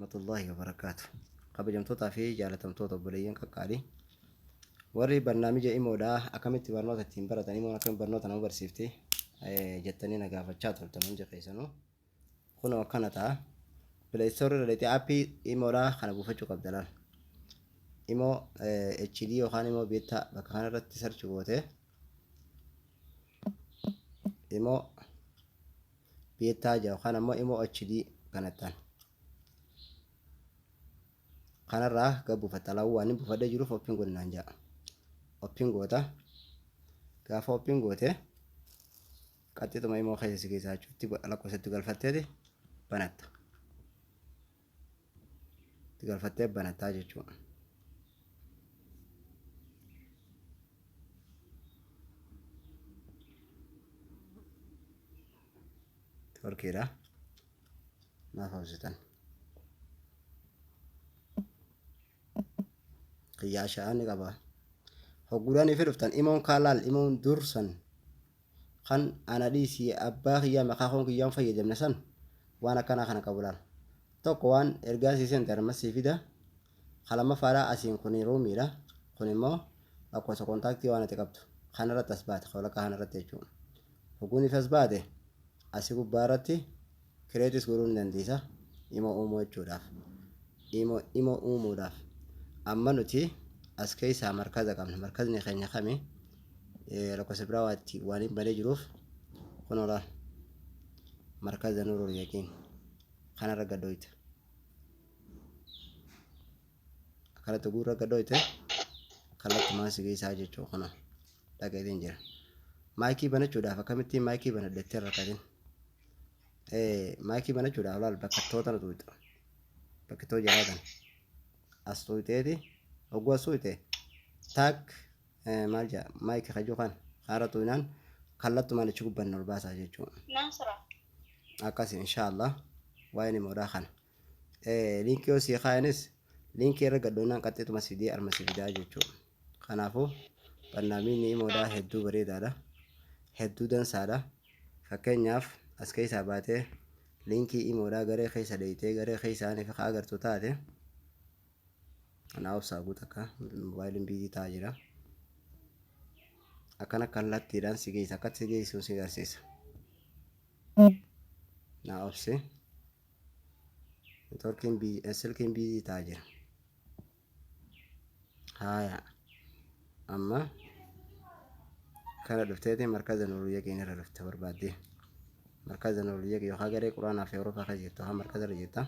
Rahmatullahi wabarakaatu. Kabajamtootaa fi jaalatamtoota obboleeyyan qaqqaalii, warri barnaamija imoodhaa akkamitti barnoota ittiin baratan, imoon akkamitti barnoota nama barsiifti jettanii na gaafachaa turtan hundi keessanuu, kunoo akkana ta'a. Play Store irra dhaqxee aappii imoodhaa kana buufachuu qabda. Laal, Imo HD yookaan Imo Beta bakka kana irratti search goote, Imo Beta yookaan ammoo Imo HD kanattaan kanarraa gad buufatta. Laawuu waan hin buufadhee jiruuf open godhi naan ja'a. Open goota. Gaafa open goote qaxxixuma imoo keessa si keessaa jechuutti lakkoofsatti galfatteeti banatta. Itti galfattee banattaa jechuudha. Torkiidha. Naaf hawwisitan. Kiyyaa sha'aa ni qaba. Hogguudhaan ifi dhuftan imoon kaalaal imoon dursan kan ana dhiisii abbaa kiyyaa maqaa koon kiyyaan fayyadamne san waan akkanaa kana qabu laal. Tokko waan ergaa sii seente armas sii fida. Ka lammaffaadha asiin kuni ruumiidha. Kun immoo lakkoofsa kontaaktii waan ati qabdu. Kanarratti as baate walakkaa kanarratti jechuudha. Hogguun ifi as baate asii gubbaa irratti createis godhuu ni dandeessa. Imo uumuu jechuudhaaf. Imo uumuudhaaf. Amma nuti as keessaa markaza qabna. Markazni keenya kami? Lakkoofsa biraa waa itti waan hin banee jiruuf, kunoo laal, Markaza Nurul Yaqiin kanarra gadhooyta. Akkanatti guurra gadhooyte kallattumaan si geessaa jechuu. Kunoo dhaqeetiin jira. Maayikii banachuudhaaf akkamittiin maayikii banadhettee rakkatin. Maayikii banachuudhaaf laal, bakka toota nu tuqxa. Bakki too jalaa tan as tuqxeeti, hogguu as tuqxe taak maal jedha, maayikii kajuu kan kaara tuqnaan kallattumaan achi gubbanna ol baasaa jechuudha. Nasra. Akkasi inshaallah waa'een imoodhaa kana. Liinkii yoo sii kaayanis liinkii irra gadhoonaan qaxxixuma sidii arma si fidaa jechuudha. Kanaafuu barnaamijni imoodhaa hedduu bareedaadha. Hedduu dansaadha. Fakkeenyaaf as keessaa baatee liinkii imoodhaa garee keessa dheeyitee garee keessaa fi ka agartu taate, naa obsaa guuta, akka moobaayiliin busy ta'aa jira. Akkana kallattiidhaan si geessa, akkatti si geessuun si agarsiisa. Naa obsi. Networkiin silkiin busy ta'aa jira. Haaya. Amma kana dhufteeti Markaza Nurul Yaqiin irra dhufte barbaaddee. Markaza Nurul Yaqiin yookaan garee Quraanaa fi Awurooppaa keessa jirtu yookaan markaza irra jirta.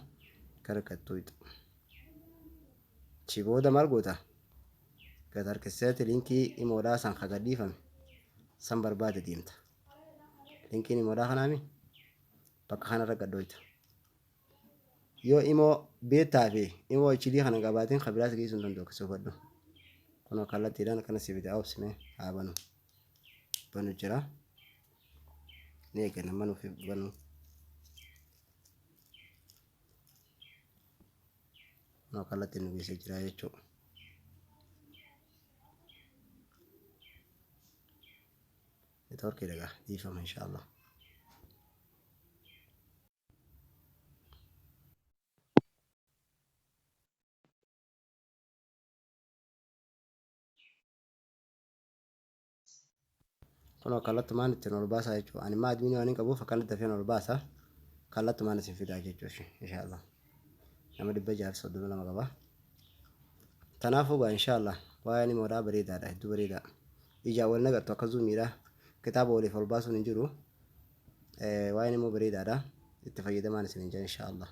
Gara gattuutu. Chi booda maal goota? Gad harkiseeti liinkii imoodhaa san ka gadhiifame san barbaade deemta. Liinkiin imoodhaa kanaami bakka kanarra gadhooyta. Yoo Imo Beta fi Imo HD kana hin qabaatin kan biraas geessuu hin danda'u, akkasii hubadhu. Kunoo kallattiidhaan akkana si fida. Obsime haa banu. Banu jira. Ni eegganna manuuf banu. Kunoo kallattiin nu geessee jira jechuudha. Networkii dhagaa dhiifama inshaallah. Kunoo kallattumaan ittiin ol baasaa jechuudha. Ani immoo adminii waan hin qabuuf akkanatti dafeen ol baasa. Kallattumaan isin fidaa jechuudha inshaallah. Nama 632 qaba. Kanaafuu gaa inshaallah waa'een imoodhaa bareedaadha, hedduu bareedaa. Ijaan wal nagartu, akka zuumiidha. Kitaaba waliif ol baasuun hin jiru. Waa'een immoo bareedaadha. Itti fayyadamaan isin hin jira inshaallah.